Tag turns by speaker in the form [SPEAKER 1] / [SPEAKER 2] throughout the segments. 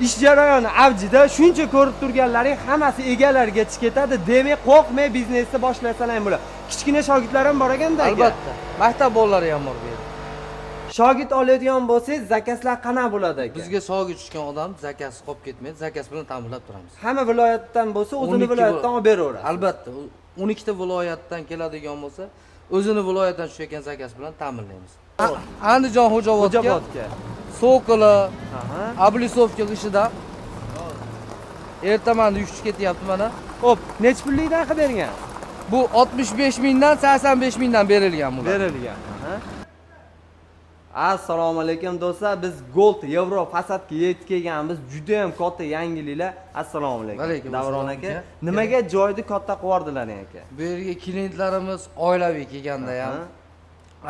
[SPEAKER 1] Ish jarayoni avjida. Shuncha ko'rib turganlaring hammasi egalariga chiqib ketadi. Demak, qo'rqmay biznesni boshlasalar ham bo'ladi. Kichkina shogirdlar ham bor ekanda, aka.
[SPEAKER 2] Albatta, maktab bolalari ham bor bu yerda.
[SPEAKER 1] Shogird oladigan bo'lsangiz, zakazlar qanaqa bo'ladi, aka?
[SPEAKER 2] Bizga shogird tushgan odam zakazsiz qolib ketmaydi, zakaz bilan ta'minlab turamiz.
[SPEAKER 1] Hamma viloyatdan bo'lsa, o'zini
[SPEAKER 2] 12
[SPEAKER 1] viloyatdan olib beraveradi.
[SPEAKER 2] Albatta, 12 ta viloyatdan keladigan bo'lsa, o'zini viloyatdan tushayotgan zakaz bilan ta'minlaymiz. Andijon, Xo'jaobodga.
[SPEAKER 1] Xo'jaobodga.
[SPEAKER 2] Sokoli, облицовка g'ishidan ertaman yuk tushib ketyapti mana.
[SPEAKER 1] Xo'p, nechi pullikdan qilib bergan?
[SPEAKER 2] Bu 65 mingdan, 85 mingdan berilgan bular.
[SPEAKER 1] Berilgan. Aha. Assalomu alaykum, do'stlar. Biz Gold Yevro fasadga yetib kelganmiz. Juda ham katta yangiliklar. Assalomu alaykum.
[SPEAKER 2] Alaykum
[SPEAKER 1] Davron
[SPEAKER 2] assalom,
[SPEAKER 1] aka.
[SPEAKER 2] Aka.
[SPEAKER 1] Nimaga joyni katta qilib yubordilar, aka?
[SPEAKER 2] Bu yerga klientlarimiz oilaviy kelganda ham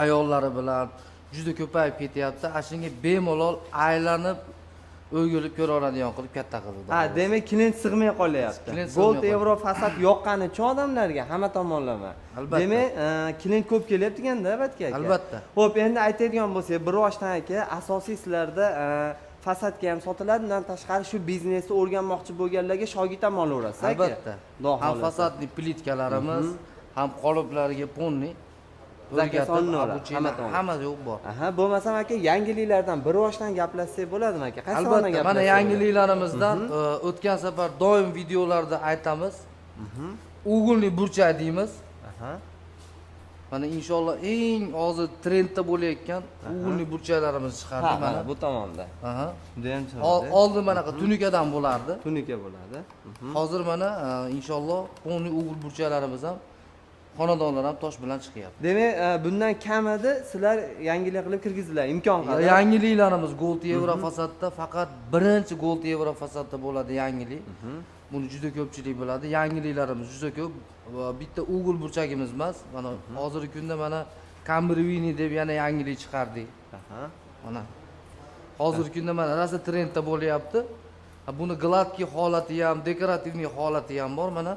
[SPEAKER 2] ayollari bilan juda ko'payib ketyapti. Ana shunga bemalol aylanib, o'rgilib ko'ra oladigan qilib katta qildi.
[SPEAKER 1] Ha, demak, klient sig'may qolyapti.
[SPEAKER 2] Klient sig'may
[SPEAKER 1] Gold
[SPEAKER 2] qolyapti.
[SPEAKER 1] Yevro fasad yoqqani uchun odamlarga hamma tomonlama.
[SPEAKER 2] Albatta.
[SPEAKER 1] Demak, klient ko'p kelyapti ekanda, albatta, aka.
[SPEAKER 2] Albatta.
[SPEAKER 1] Xo'p, endi aytadigan bo'lsak, bir boshdan, aka, asosiy sizlarda fasadga ham sotiladi, undan tashqari shu biznesni o'rganmoqchi bo'lganlarga shogird ham olaverasiz, aka.
[SPEAKER 2] Albatta.
[SPEAKER 1] Xudo
[SPEAKER 2] Ham
[SPEAKER 1] xohlasa.
[SPEAKER 2] фасадный plitkalarimiz, ham qoliplarga полный
[SPEAKER 1] Zakaz
[SPEAKER 2] o'rgatib,
[SPEAKER 1] olinaveradi,
[SPEAKER 2] обучение
[SPEAKER 1] hamma tomon.
[SPEAKER 2] Hamma yo'q bor.
[SPEAKER 1] Aha, bo'lmasam, aka, yangiliklardan bir boshdan gaplashsak bo'ladimi, aka? Qaysi tomondan
[SPEAKER 2] Albatta, mana
[SPEAKER 1] gaplashsak bo'ladi?
[SPEAKER 2] yangiliklarimizdan o'tgan safar doim videolarda aytamiz. Угольный burchak deymiz. Mana, inshaalloh, eng hozir trendda bo'layotgan угольный burchaklarimizni chiqardik
[SPEAKER 1] Ha,
[SPEAKER 2] mana.
[SPEAKER 1] mana bu tomonda.
[SPEAKER 2] Aha.
[SPEAKER 1] Judayam chiroyli.
[SPEAKER 2] Oldin manaqa tunikadan bo'lardi.
[SPEAKER 1] Tunika bo'ladi.
[SPEAKER 2] Hozir mana inshaalloh полный угол burchaklarimiz ham, xonadonlar ham tosh bilan chiqyapti.
[SPEAKER 1] Demak, bundan kamida sizlar yangilik qilib kirgizdilar imkon qadar.
[SPEAKER 2] Yangiliklarimiz Gold Yevro fasadda faqat birinchi Gold Yevro fasadda bo'ladi yangilik. Buni juda ko'pchilik biladi. Yangiliklarimiz juda ko'p. Va bitta угол burchagimiz emas. Mana hozirgi kunda mana Камбревини deb yana yangilik chiqardik. Mana hozirgi kunda mana rosa trendda bo'lyapti. Ha, buni гладкий holati ham, декоративный holati ham bor mana.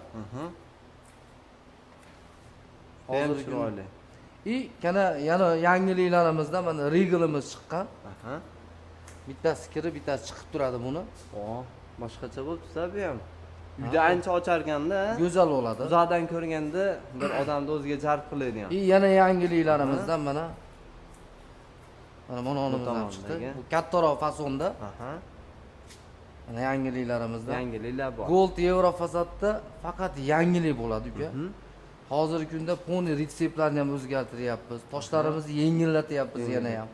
[SPEAKER 1] Judayam
[SPEAKER 2] Hozirgi kunda.
[SPEAKER 1] chiroyli.
[SPEAKER 2] И kana yana yangiliklarimizda mana Regalimiz chiqqan. Bittasi kirib, bittasi chiqib turadi buni.
[SPEAKER 1] O, boshqacha bo'lib tursa bu ham. Uyda ancha ocharganda,
[SPEAKER 2] Go'zal bo'ladi.
[SPEAKER 1] uzoqdan ko'rganda bir odamni o'ziga jalb qiladigan.
[SPEAKER 2] И yana yangiliklarimizdan mana onimiz ham chiqdi.
[SPEAKER 1] Tomondagi.
[SPEAKER 2] Bu kattaroq fasonda. Mana yangiliklarimizdan.
[SPEAKER 1] Yangiliklar bor.
[SPEAKER 2] Gold Yevro fasadda faqat yangilik bo'ladi, uka. Hozirgi kunda полный retseptlarni ham o'zgartiryapmiz. Toshlarimizni yengillatyapmiz yana ham.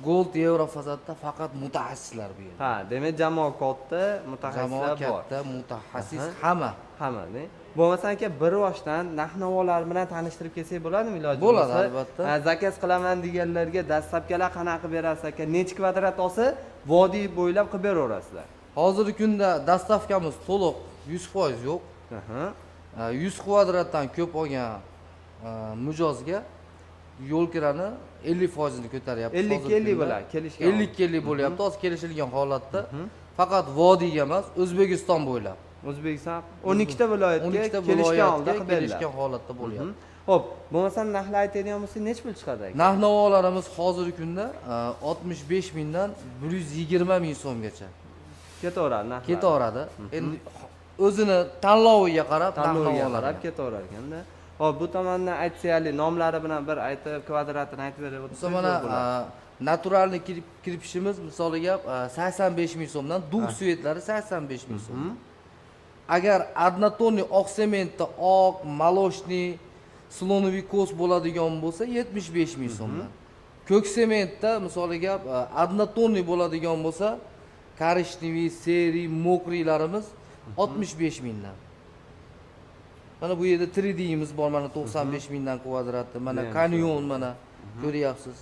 [SPEAKER 2] Gold Yevro fasadda faqat mutaxassislar bu yerda.
[SPEAKER 1] Ha, demak, jamoa katta,
[SPEAKER 2] Jamoa
[SPEAKER 1] mutaxassislar bor.
[SPEAKER 2] katta, mutaxassis hamma.
[SPEAKER 1] Hamma, ne? Bo'lmasa, aka, bir boshdan narx-navolar bilan tanishtirib kelsak bo'ladimi, iloji
[SPEAKER 2] Bo'ladi,
[SPEAKER 1] bo'lsa?
[SPEAKER 2] Albatta.
[SPEAKER 1] Ha, zakaz qilaman deganlarga доставка lar qanaqa qilib berasiz, aka? Necha kvadrat olsa, vodiy bo'ylab qilib beraverasizlar?
[SPEAKER 2] Hozirgi kunda доставка miz to'liq 100% yo'q. 100 kvadratdan ko'p olgan mijozga yo'l kirani 50 foizini ko'taryapmiz.
[SPEAKER 1] 50
[SPEAKER 2] hozirgi
[SPEAKER 1] 50
[SPEAKER 2] kunda.
[SPEAKER 1] bo'ladi, kelishgan.
[SPEAKER 2] 50 50 bo'lyapti hozir kelishilgan holatda. Faqat vodiyga emas, O'zbekiston bo'ylab.
[SPEAKER 1] O'zbekiston 12 ta viloyatga
[SPEAKER 2] 12 ta
[SPEAKER 1] kelishgan holda
[SPEAKER 2] viloyatga
[SPEAKER 1] qilib beriladi.
[SPEAKER 2] Kelishgan holatda bo'lyapti.
[SPEAKER 1] Xo'p, bo'lmasam narxlar aytadigan bo'lsak, necha pul chiqadi, aka?
[SPEAKER 2] Narx navolarimiz hozirgi kunda 65 mingdan 120 ming so'mgacha
[SPEAKER 1] Ketaveradi narxlar.
[SPEAKER 2] Ketaveradi. Endi o'zini tanloviga qarab
[SPEAKER 1] Tanloviga
[SPEAKER 2] narx-navolar
[SPEAKER 1] qarab
[SPEAKER 2] ham.
[SPEAKER 1] Ketaverar ekanda. Xo'p, bu tomondan aytsa, nomlari bilan bir aytib, kvadratini aytib berib
[SPEAKER 2] Misol
[SPEAKER 1] o'tsangiz
[SPEAKER 2] mana
[SPEAKER 1] zo'r bo'ladi.
[SPEAKER 2] Натуральный кирпич imiz, misoliga, 85 ming so'mdan, двух цвет lari 85 ming so'm. Agar однотонный oq sementda oq, молочный, слоновый кость bo'ladigan bo'lsa, 75 ming so'mdan. Ko'k sementda, misoliga, однотонный bo'ladigan bo'lsa, коричневый, серый, мокрый larimiz 65 mingdan. Mana bu yerda 3D'imiz bor, mana 95 mingdan kvadrati. Mana
[SPEAKER 1] Judayam
[SPEAKER 2] kanyon, mana ko'ryapsiz.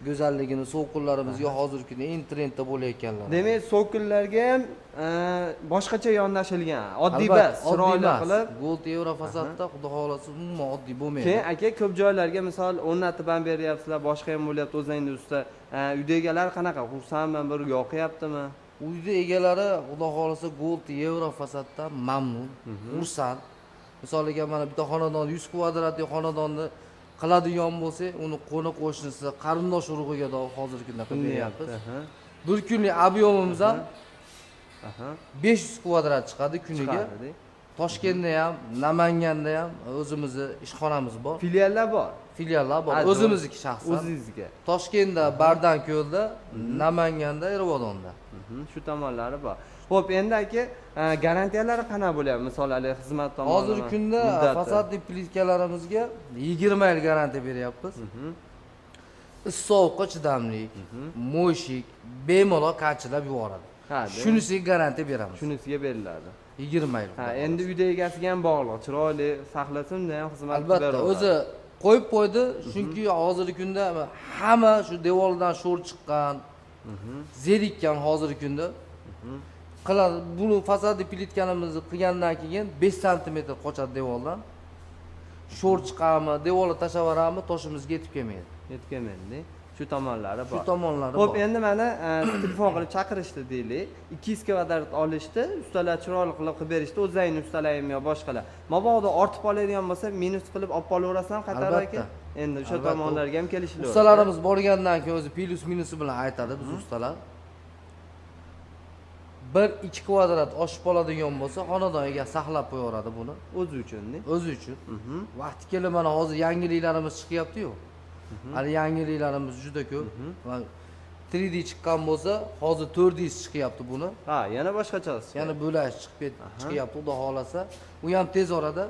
[SPEAKER 2] Go'zalligini so'qinlarimizga hozirgi kunda eng trendda bo'layotganlar.
[SPEAKER 1] Demak, so'kinlarga ham boshqacha yondashilgan. Oddiy
[SPEAKER 2] Albatta,
[SPEAKER 1] emas, chiroyli
[SPEAKER 2] emas.
[SPEAKER 1] qilib.
[SPEAKER 2] Gold Yevro fasadda, xudo xohlasa, umuman oddiy bo'lmaydi.
[SPEAKER 1] Keyin, aka, ko'p joylarga misol o'rnatib ham beryapsizlar, boshqa ham bo'lyapti o'zingni usta. Uyda egalari qanaqa? Xursandmi, bir yoqyaptimi?
[SPEAKER 2] Uyda egalari, xudo xohlasa, Gold Yevro fasaddan mamnun, xursand. Misoliga, mana bitta xonadon, 100 kvadratli xonadonni qiladigan bo'lsak, uni qo'ni qo'shnisi, qarindosh urug'iga da hozirgi kunda qilib beryapmiz.
[SPEAKER 1] Aha.
[SPEAKER 2] Bir kunlik объем imiz ham 500 kvadrat chiqadi kuniga.
[SPEAKER 1] Chiqadi.
[SPEAKER 2] Toshkentda ham, Namanganda ham o'zimizni ishxonamiz bor.
[SPEAKER 1] Filiallar bor.
[SPEAKER 2] Filiallar bor.
[SPEAKER 1] Ha,
[SPEAKER 2] O'zimizniki shaxsan.
[SPEAKER 1] O'zingizga.
[SPEAKER 2] Toshkentda, Bardanko'lda, Namanganda, Irvodonda.
[SPEAKER 1] Shu tomonlari bor. Xo'p, endi aka, garantiyalari qanaqa bo'lyapti? Misol, haligi xizmat tomonidan.
[SPEAKER 2] Hozirgi kunda
[SPEAKER 1] muddati.
[SPEAKER 2] Фасадный plitkalarimizga 20 yil garantiya beryapmiz. Issiq sovuqqa chidamli, мойщик bemalol kachilab yuboradi.
[SPEAKER 1] Ha,
[SPEAKER 2] Shunisiga garantiya beramiz.
[SPEAKER 1] Shunisiga beriladi.
[SPEAKER 2] 20 yil.
[SPEAKER 1] Ha, endi uyda egasiga ham bog'liq. Chiroyli saqlasa, unda ham xizmat qilib
[SPEAKER 2] Albatta,
[SPEAKER 1] beraveradi.
[SPEAKER 2] O'zi qo'yib qo'ydi, chunki hozirgi kunda hamma shu devordan sho'r chiqqan, zerikkan hozirgi kunda. Qiladi, buni фасадный plitkanimizni qilgandan keyin 5 santimetr qochadi devordan. Sho'r chiqadimi, devorni tashlab yuboradimi, toshimizga yetib kelmaydi.
[SPEAKER 1] Yetib kelmaydi. Shu tomonlari
[SPEAKER 2] Shu
[SPEAKER 1] bor.
[SPEAKER 2] tomonlari
[SPEAKER 1] Xo'p,
[SPEAKER 2] bor.
[SPEAKER 1] Endi mana telefon qilib chaqirishdi deylik. 200 kvadrat olishdi, ustalar chiroyli qilib qilib berishdi, o'zlaringni ustalaringmi yo boshqalar. Mabodo ortib oladigan bo'lsa, minus qilib olib qolaverasizmi qator aka?
[SPEAKER 2] Albatta.
[SPEAKER 1] Endi o'sha
[SPEAKER 2] Albatta.
[SPEAKER 1] tomonlarga ham kelishilaveradi.
[SPEAKER 2] Ustalarimiz borgandan keyin o'zi plyus minusi bilan aytadi biz ustalar. 1-2 kvadrat oshib qoladigan bo'lsa, xonadon egasi saqlab qo'yaveradi buni
[SPEAKER 1] O'zi uchun.
[SPEAKER 2] O'zi uchun. Vaqti kelib mana hozir yangiliklarimiz chiqyapti-yu. Hali yangiliklarimiz juda ko'p. Mana 3D chiqqan bo'lsa, hozir 4D chiqyapti buni.
[SPEAKER 1] Ha, yana boshqachasi.
[SPEAKER 2] Yana bo'lash chiqib chiqyapti, xudo xohlasa. U ham tez orada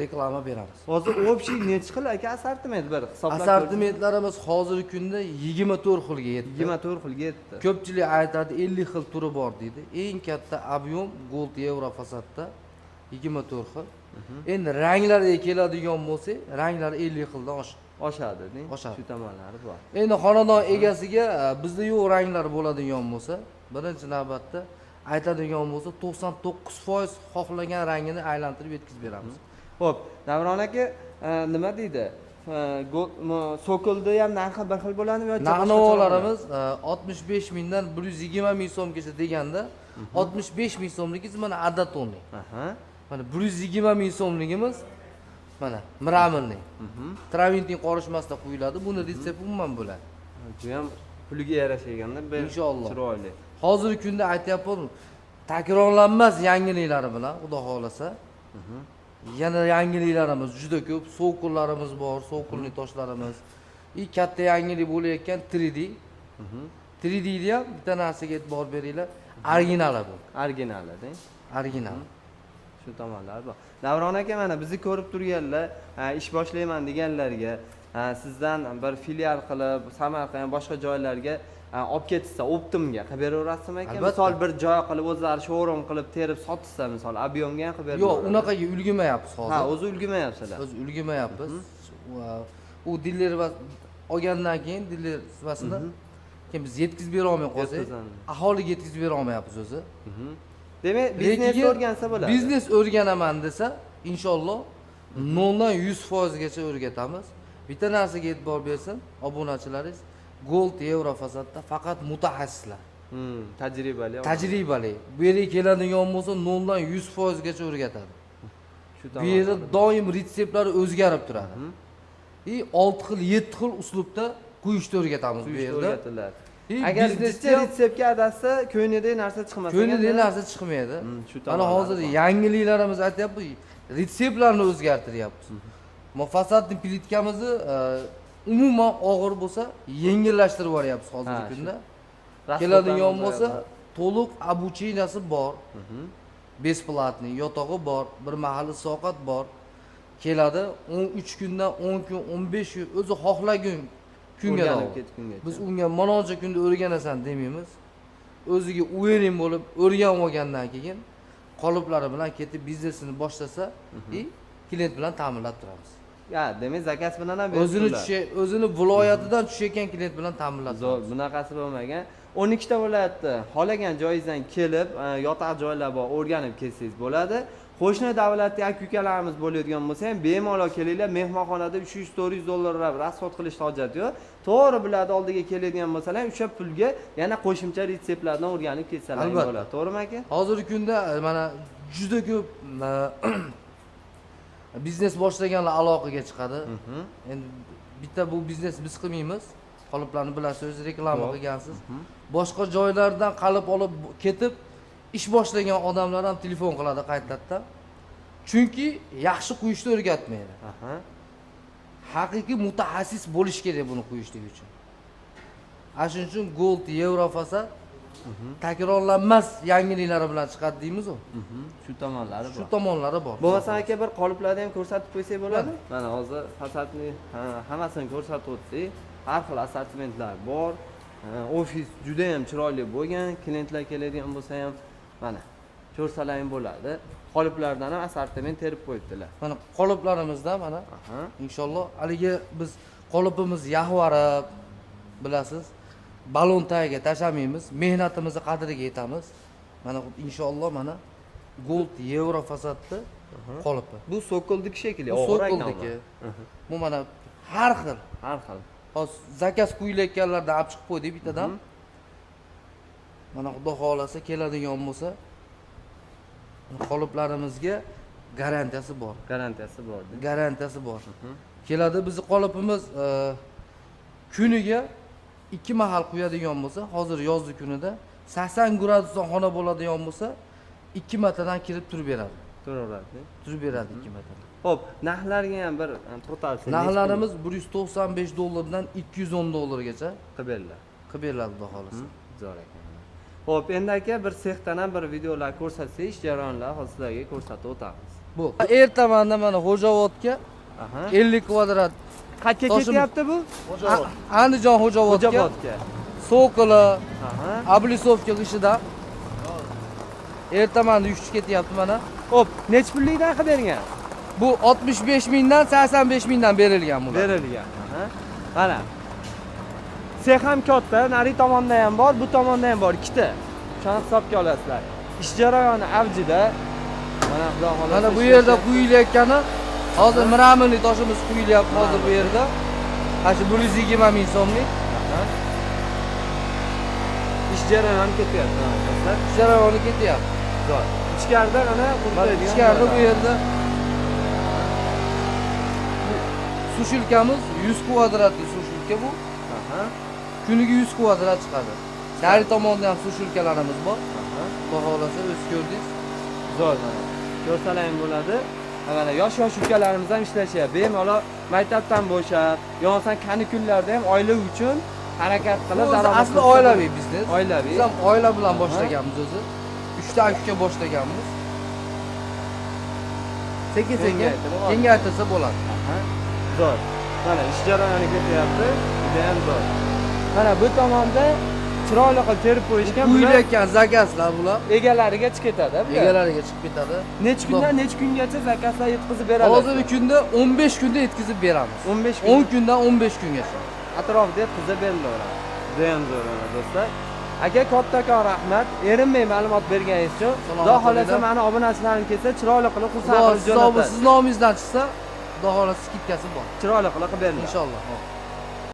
[SPEAKER 2] reklama beramiz.
[SPEAKER 1] Hozir общий nechi xil aka assortiment, bir hisoblab?
[SPEAKER 2] Assortimentlarimiz hozirgi kunda 24 xilga yetdi.
[SPEAKER 1] 24 xilga yetdi.
[SPEAKER 2] Ko'pchilik aytadi, 50 xil turi bor deydi. Eng katta объем Gold Euro fasadda 24 xil. Endi ranglariga keladigan bo'lsak, ranglari 50 xildan oshadi.
[SPEAKER 1] Oshadi, deng.
[SPEAKER 2] Oshadi.
[SPEAKER 1] Shu tomonlari bor.
[SPEAKER 2] Endi xonadon egasiga bizda yo'q ranglar bo'ladigan bo'lsa, birinchi navbatda aytadigan bo'lsa, 99% xohlagan rangini aylantirib yetkazib beramiz.
[SPEAKER 1] Xo'p, Davron aka, nima deydi? Sokolni ham narxi bir xil bo'ladimi yoki
[SPEAKER 2] Narx-navolarimiz 65 mingdan 120 ming so'mgacha deganda, 65 ming so'mligimiz mana однотонный. Mana 120 ming so'mligimiz mana мраморный. Traventin qorishmasdan quyiladi. Buni retsepti umuman bo'ladi.
[SPEAKER 1] Bu ham puliga yarasha ekanda, bir
[SPEAKER 2] Inshaalloh.
[SPEAKER 1] chiroyli.
[SPEAKER 2] Hozirgi kunda aytyapman, takrorlanmas yangiliklari bilan, xudo xohlasa. Yana yangiliklarimiz juda ko'p. Sokollarimiz bor, цокольный toshlarimiz. И katta yangilik bo'layotgan 3D. 3D ni ham bitta narsaga e'tibor beringlar. Originali bu.
[SPEAKER 1] Originali, deng.
[SPEAKER 2] Original.
[SPEAKER 1] Shu tomonlar bor. Davron aka, mana bizni ko'rib turganlar, ha, ish boshlayman deganlarga, ha, sizdan bir filial qilib, Samarqand, boshqa joylarga, ha, olib ketishsa, оптом ga qilib beraverasizmi aka?
[SPEAKER 2] Albatta.
[SPEAKER 1] Misol, bir joy qilib, o'zlari showroom qilib terib sotishsa, misol, объем ga ham qilib
[SPEAKER 2] Yo'q,
[SPEAKER 1] beraveradi.
[SPEAKER 2] Unaqaga ulgurmayapmiz hozir.
[SPEAKER 1] Ha, o'zi ulgurmayapsizlar.
[SPEAKER 2] O'zi ulgurmayapmiz. U diler olgandan keyin, diler sifatida keyin biz yetkazib bera olmay qolsak,
[SPEAKER 1] Yetkazamiz.
[SPEAKER 2] Aholiga yetkazib bera olmayapmiz o'zi.
[SPEAKER 1] Demak, biznes
[SPEAKER 2] Lekin
[SPEAKER 1] o'rgansa bo'ladi.
[SPEAKER 2] Biznes o'rganaman desa, inshaalloh 0 dan 100 gacha o'rgatamiz. Bitta narsaga e'tibor bersin obunachilaringiz: Gold Euro fasadda faqat mutaxassislar.
[SPEAKER 1] Tajribali.
[SPEAKER 2] Tajribali. Bu yerga keladigan bo'lsa, 0 dan 100 gacha o'rgatadi.
[SPEAKER 1] Shu
[SPEAKER 2] Bu yerda
[SPEAKER 1] tomonlari.
[SPEAKER 2] Doim retseptlari o'zgarib turadi. И 6 xil, 7 xil uslubda quyishni o'rgatamiz bu
[SPEAKER 1] Quyishni
[SPEAKER 2] yerda.
[SPEAKER 1] o'rgatiladi.
[SPEAKER 2] И
[SPEAKER 1] Agar
[SPEAKER 2] biznesda
[SPEAKER 1] bitta retseptga adashsa, ko'nglidagi narsa chiqmasa,
[SPEAKER 2] ko'nglidagi narsa chiqmaydi.
[SPEAKER 1] Shu
[SPEAKER 2] Mana
[SPEAKER 1] tomonlari
[SPEAKER 2] hozir
[SPEAKER 1] bor.
[SPEAKER 2] yangiliklarimiz aytyapmiz, retseptlarni o'zgartiryapmiz. Фасадный plitkamizni umuman og'ir bo'lsa, yengillashtirib yuboryapmiz hozirgi
[SPEAKER 1] Ha, shu.
[SPEAKER 2] kunda.
[SPEAKER 1] Расход
[SPEAKER 2] Keladigan
[SPEAKER 1] larni
[SPEAKER 2] bo'lsa,
[SPEAKER 1] o'zgartiradi.
[SPEAKER 2] To'liq обучение si bor. Бесплатный, yotog'i bor, bir mahal ovqat bor. Keladi 13 kundan 10 kun, 15 kun, o'zi xohlagan kunga
[SPEAKER 1] O'rganib
[SPEAKER 2] davo.
[SPEAKER 1] ketgungacha.
[SPEAKER 2] Biz unga manoncha kunda o'rganasan demaymiz. O'ziga уверен bo'lib, o'rganib olgandan keyin qoliplari bilan ketib biznesini boshlasa и klient bilan ta'minlab turamiz.
[SPEAKER 1] Ya, demak, zakaz bilan ham berib
[SPEAKER 2] O'zini
[SPEAKER 1] turadi.
[SPEAKER 2] tusha, o'zini viloyatidan tushayotgan klient bilan ta'minlab
[SPEAKER 1] Zo'r,
[SPEAKER 2] turamiz.
[SPEAKER 1] Bunaqasi bo'lmagan. 12 ta viloyatda xohlagan joyingizdan kelib, yotoq joylar bor, o'rganib kelsangiz bo'ladi. Qo'shni davlatda aka ukalarimiz bo'ladigan bo'lsa ham bemalol kelinglar, mehmonxonada 300-400 dollarlab расход qilishni hojati yo'q. To'g'ri, bularni oldiga keladigan bo'lsalar, o'sha pulga yana qo'shimcha retseptlardan o'rganib ketsalar ham
[SPEAKER 2] Albatta.
[SPEAKER 1] bo'ladi. To'g'rimi aka?
[SPEAKER 2] Hozirgi kunda mana juda ko'p biznes boshlaganlar aloqaga chiqadi. Endi bitta bu biznes biz qilmaymiz. Qoliplarni bilasiz, o'zi reklama qilgansiz. Boshqa joylardan qalib olib ketib, Ish boshlagan odamlar ham telefon qiladi qaytadan. Chunki yaxshi quyishni o'rgatmaydi. Haqiqiy mutaxassis bo'lish kerak buni quyishlik uchun. Ana shuning uchun Gold Euro fasad takrorlanmas yangiliklari bilan chiqadi deymiz-ku.
[SPEAKER 1] Shu tomonlari
[SPEAKER 2] Shu
[SPEAKER 1] bor.
[SPEAKER 2] tomonlari bor.
[SPEAKER 1] Bo'lmasa aka, bir qoliplarni ham ko'rsatib qo'ysak bo'ladi. Mana hozir fasadni, ha, hammasini ko'rsatib o'tdik. Har xil assortimentlar bor. Ha, ofis juda ham chiroyli bo'lgan. Klientlar keladigan bo'lsa ham, mana, ko'rsalar ham bo'ladi. Qoliplardan ham assortiment terib qo'yibdilar.
[SPEAKER 2] Mana qoliplarimizda mana inshaalloh haligi biz qolipimiz yahvarib, bilasiz, balon tagiga tashlamaymiz, mehnatimizni qadriga yetamiz. Mana inshaalloh mana Gold Euro fasadni qolipi.
[SPEAKER 1] Bu sokoldiki shekilli,
[SPEAKER 2] Bu
[SPEAKER 1] og'ir ekan.
[SPEAKER 2] Sokoldiki. Bu mana har xil.
[SPEAKER 1] Har xil.
[SPEAKER 2] Hozir заказ quyilayotganlardan olib chiqib qo'ydik bittadan. Mana xudo xohlasa keladigan bo'lsa, qoliplarimizga garantiyasi bor.
[SPEAKER 1] Garantiyasi bor.
[SPEAKER 2] Garantiyasi bor. Keladi, bizni qolipimiz kuniga ikki mahal quyadigan bo'lsa, hozir yozgi kunida 80 gradusdan xona bo'ladigan bo'lsa, ikki martadan kirib turib beradi.
[SPEAKER 1] Turaveradi.
[SPEAKER 2] Turib beradi ikki martadan.
[SPEAKER 1] Xo'p, narxlarga ham bir to'xtalsak.
[SPEAKER 2] Narxlarimiz 195 dollardan 210 dollargacha
[SPEAKER 1] qilib beriladi.
[SPEAKER 2] Qilib beriladi, xudo xohlasa.
[SPEAKER 1] Zo'r ekan. Xo'p, endi aka, bir sexdan ham bir videolar ko'rsatsak, ish jarayonlari hozir sizlarga ko'rsatib o'tamiz.
[SPEAKER 2] Bu ertamanda mana Xo'jaobodga 50 kvadrat
[SPEAKER 1] Qayerga ketyapti bu?
[SPEAKER 2] Andijon Xo'jaobodga.
[SPEAKER 1] Xo'jaobodga.
[SPEAKER 2] Sokoli, облицовка g'ishidan ertamanda yuk ketyapti mana.
[SPEAKER 1] Xo'p, nechi pullikdan qilib bergan?
[SPEAKER 2] Bu 65 mingdan, 85 mingdan berilgan bular.
[SPEAKER 1] Berilgan. Mana. Sex ham katta, nari tomonda ham bor, bu tomonda ham bor, ikkita. Shuni hisobga olasizlar. Ish jarayoni avjida. Mana xudo xohlasa.
[SPEAKER 2] Mana bu yerda quyilayotgani hozir мраморный toshimiz quyilyapti hozir bu yerda. Mana shu 120 ming so'mlik.
[SPEAKER 1] Ish jarayoni ketyapti, mana do'stlar.
[SPEAKER 2] Ish jarayoni ketyapti.
[SPEAKER 1] Zo'r. Ichkarida mana
[SPEAKER 2] Mana
[SPEAKER 1] quritiladigan
[SPEAKER 2] ichkarida bu
[SPEAKER 1] joylar.
[SPEAKER 2] yerda bu сушилка miz 100 kvadratli сушилка bu. Kuniga 100 kvadrat chiqadi. Nari tomonda ham сушилка larimiz bor. Xudo xohlasa o'z ko'rdingiz.
[SPEAKER 1] Zo'r mana. Ko'rsalar ham bo'ladi. Ha, mana yosh yosh ukalarimiz ham ishlashyapti. Bemalol maktabdan bo'shab, yo bo'lmasam kanikullarda ham oila uchun harakat
[SPEAKER 2] Bu
[SPEAKER 1] qilib
[SPEAKER 2] o'zi
[SPEAKER 1] daromad
[SPEAKER 2] asli
[SPEAKER 1] qilsa
[SPEAKER 2] oilaviy biznes.
[SPEAKER 1] Oilaviy.
[SPEAKER 2] Biz ham oila bilan boshlaganmiz o'zi. 3 ta uka boshlaganmiz. Sekin sekin
[SPEAKER 1] Kengaytirib oldik.
[SPEAKER 2] kengaytirsa bo'ladi.
[SPEAKER 1] Zo'r. Mana ish jarayoni ketyapti. Juda ham zo'r. Mana bu tomonda chiroyli qilib terib qo'yishgan, bular
[SPEAKER 2] Quyilayotgan заказ lar bular.
[SPEAKER 1] egalariga chiqib ketadi bular.
[SPEAKER 2] Egalariga chiqib ketadi.
[SPEAKER 1] Necha kundan necha kungacha заказ lar yetkazib beradi?
[SPEAKER 2] Hozirgi kunda 15 kunda yetkazib beramiz.
[SPEAKER 1] 15 kun.
[SPEAKER 2] 10 kundan 15 kungacha.
[SPEAKER 1] Atrofida yetkazib berilaveradi. Juda ham zo'r mana do'stlar. Aka, kattakon rahmat. Erinmay ma'lumot berganingiz uchun.
[SPEAKER 2] Salomat
[SPEAKER 1] Xudo xohlasa
[SPEAKER 2] bo'linglar.
[SPEAKER 1] mani obunachilarim kelsa, chiroyli qilib xursand
[SPEAKER 2] Xudo
[SPEAKER 1] qilib
[SPEAKER 2] siz
[SPEAKER 1] jo'natadi.
[SPEAKER 2] siz nomingizdan chiqsa, Xudo xohlasa скидка si bor.
[SPEAKER 1] Chiroyli qilib qilib beriladi.
[SPEAKER 2] Inshaalloh.